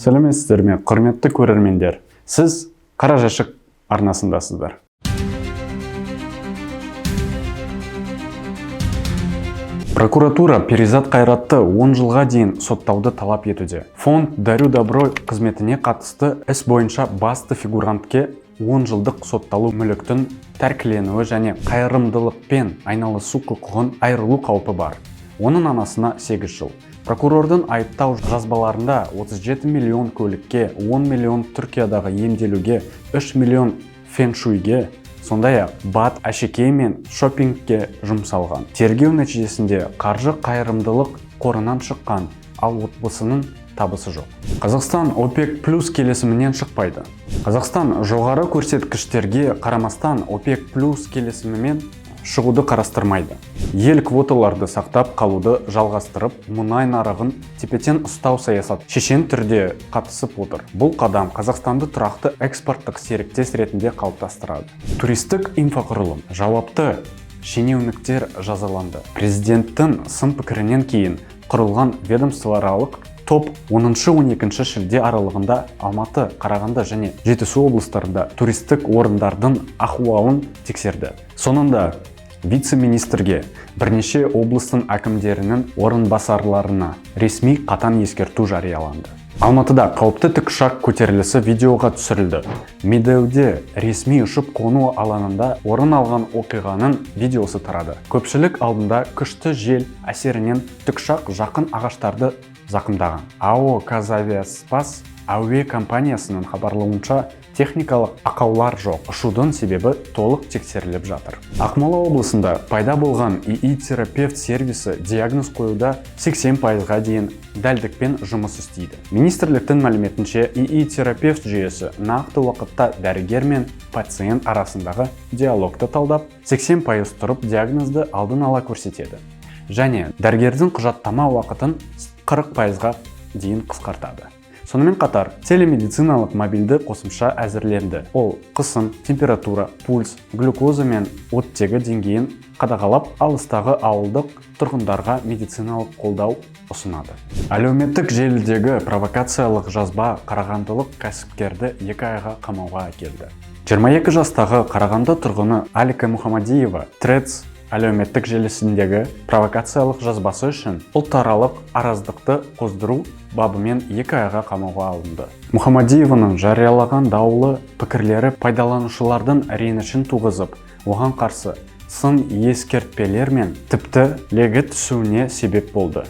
Сәлеметсіздер ме, құрметті көрермендер! Сіз Қара жәшік арнасындасыздар. Прокуратура Перизат Қайратты 10 жылға дейін соттауды талап етуде. Фонд «Дарю добро» қызметіне қатысты іс бойынша басты фигурантке 10 жылдық сотталу, мүліктің тәркіленуі және қайырымдылықпен айналысу құқығын айырылу қаупі бар. Оның анасына 8 жыл. Прокурордың айыптау жазбаларында 37 миллион көлікке, 10 миллион Түркиядағы емделуге, 3 миллион фэншуйге, сондай-ақ БАД, әшекей мен шопингке жұмсалған. Тергеу нәтижесінде қаржы қайырымдылық қорынан шыққан, ал отбасының табысы жоқ. Қазақстан ОПЕК плюс келісімінен шықпайды. Қазақстан жоғары көрсеткіштерге қарамастан ОПЕК плюс келісімімен шығуды қарастырмайды. Ел квоталарды сақтап қалуды жалғастырып, мұнай нарығын тепе-тең ұстау саясат шешен түрде қатысып отыр. Бұл қадам Қазақстанды тұрақты экспорттық серіктес ретінде қалыптастырады. Туристік инфрақұрылым: жауапты шенеуніктер жазаланды. Президенттің сын пікірінен кейін құрылған ведомствоаралық топ 10-12 шілде аралығында Алматы, Қарағанды және Жетісу облыстарында туристік орындардың ахуалын тексерді. Соңында вице-министрге, бірнеше облыстың әкімдерінің орынбасарларына ресми қатаң ескерту жарияланды. Алматыда қауіпті тікұшақ көтерілісі видеоға түсірілді. Медеуде ресми ұшып қону алаңында орын алған оқиғаның видеосы тарады. Көпшілік алдында күшті жел әсерінен тікұшақ жақын ағаштарды зақымдаған. АО «КазАвиаСпас» әуе компаниясының хабарлауынша, техникалық ақаулар жоқ. Ұшудың себебі толық тексеріліп жатыр. Ақмола облысында пайда болған ИИ терапевт сервисі диагноз қоюда 80%-ға дейін дәлдікпен жұмыс істейді. Министрліктің мәліметінше, ИИ терапевт жүйесі нақты уақытта дәрігер мен пациент арасындағы диалогты талдап, 80% тұрып диагнозды алдын ала көрсетеді және дәрігердің құжаттама уақытын 40%-ға дейін қысқартады. Сонымен қатар телемедициналық мобильді қосымша әзірленді. Ол қысым, температура, пульс, глюкоза мен оттегі деңгейін қадағалап, алыстағы ауылдық тұрғындарға медициналық қолдау ұсынады. Әлеуметтік желідегі провокациялық жазба қарағандылық кәсіпкерді 2 айға қамауға әкелді. 22 жастағы Қарағанды тұрғыны Алика Мұхамадиева Threads әлеуметтік желісіндегі провокациялық жазбасы үшін ұлтаралық араздықты қоздыру бабымен 2 айға қамауға алынды. Мұхамадиеваның жариялаған даулы пікірлері пайдаланушылардың ренішін туғызып, оған қарсы сын ескертпелер мен тіпті легі түсуіне себеп болды.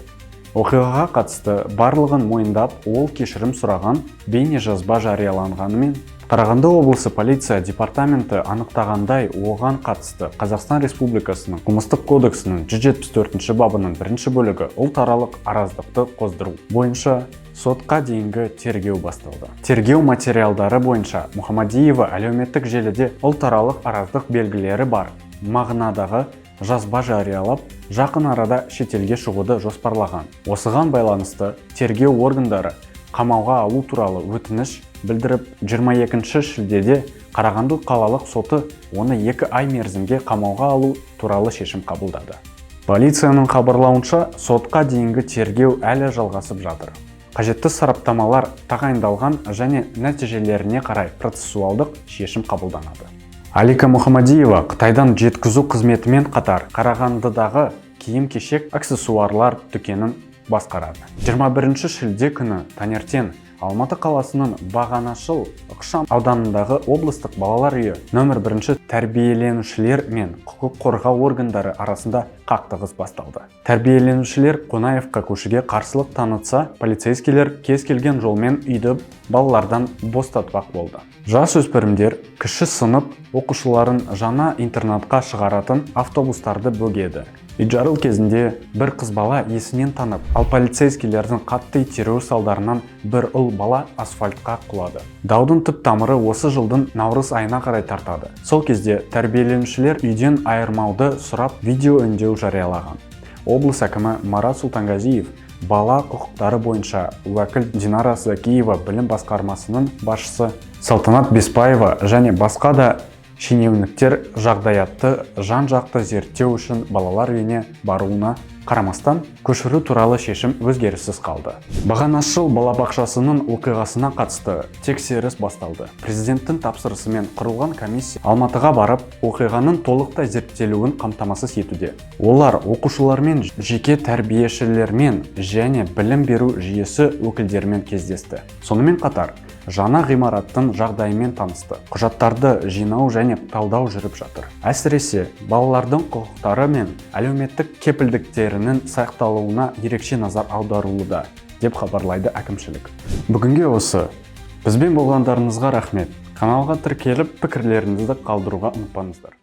Оқиғаға қатысты барлығын мойындап, ол кешірім сұраған бейнежазба жарияланғанымен, Қарағанды облысы полиция департаменті анықтағандай, оған қатысты Қазақстан Республикасының Қылмыстық кодексінің 174 бабының бірінші бөлігі, ұлтаралық араздықты қоздыру бойынша сотқа дейінгі тергеу басталды. Тергеу материалдары бойынша Мұхамадиева әлеуметтік желіде ұлтаралық араздық белгілері бар мағынадағы жазба жариялап, жақын арада шетелге шығуды жоспарлаған. Осыған байланысты тергеу органдары қамауға алу туралы өтініш білдіріп, 22 шілдеде Қарағанды қалалық соты оны 2 ай мерзімге қамауға алу туралы шешім қабылдады. Полицияның хабарлауынша, сотқа дейінгі тергеу әлі жалғасып жатыр. Қажетті сараптамалар тағайындалған және нәтижелеріне қарай процессуалдық шешім қабылданады. Алика Мұхамадиева Қытайдан жеткізу қызметімен қатар Қарағандыдағы киім-кешек, аксессуарлар дүкенін басқарады. 21 шілде күні таңертең Алматы қаласының Бағанашыл ықшам ауданындағы облыстық балалар үйі нөмір бірінші тәрбиеленушілер мен құқық қорғау органдары арасында қақтығыс басталды. Тәрбиеленушілер Қонаевқа көшуге қарсылық танытса, полицейскийлер кез келген жолмен үйді балалардан босатпақ болды. Жас өспірімдер кіші сынып оқушыларын жаңа интернатқа шығаратын автобустарды бөгеді. Итжарыл кезінде бір қыз бала есінен танып, ал полицейскийлердің қатты итеруі салдарынан бір ұл бала асфальтқа құлады. Даудың түп тамыры осы жылдың наурыз айына қарай тартады. Сол кезде тәрбиеленушілер үйден айырмауды сұрап, видео үндеу жариялаған. Облыс әкімі Марат Сұлтанғазиев, бала құқықтары бойынша уәкіл Динара Закиева, білім басқармасының басшысы Салтанат Беспаева және басқа да шенеуніктер жағдаятты жан-жақты зерттеу үшін балалар үйіне баруына Қарамастан, көшіру туралы шешім өзгеріссіз қалды. Бағанашыл балабақшасының оқиғасына қатысты тексеріс басталды. Президенттің тапсырысымен құрылған комиссия Алматыға барып, оқиғаның толықтай зерттелуін қамтамасыз етуде. Олар оқушылармен, жеке тәрбиешілермен және білім беру жүйесі өкілдерімен кездесті. Сонымен қатар, жаңа ғимараттың жағдайымен танысты. Құжаттарды жинау және талдау жүріп жатыр. Әсіресе, балалардың құқықтары мен әлеуметтік кепілдіктерінің сақталуына ерекше назар аударылуда, деп хабарлайды әкімшілік. Бүгінге осы. Бізбен болғандарыңызға рахмет. Каналға тіркеліп, пікірлеріңізді қалдыруға ұмытпаңыздар.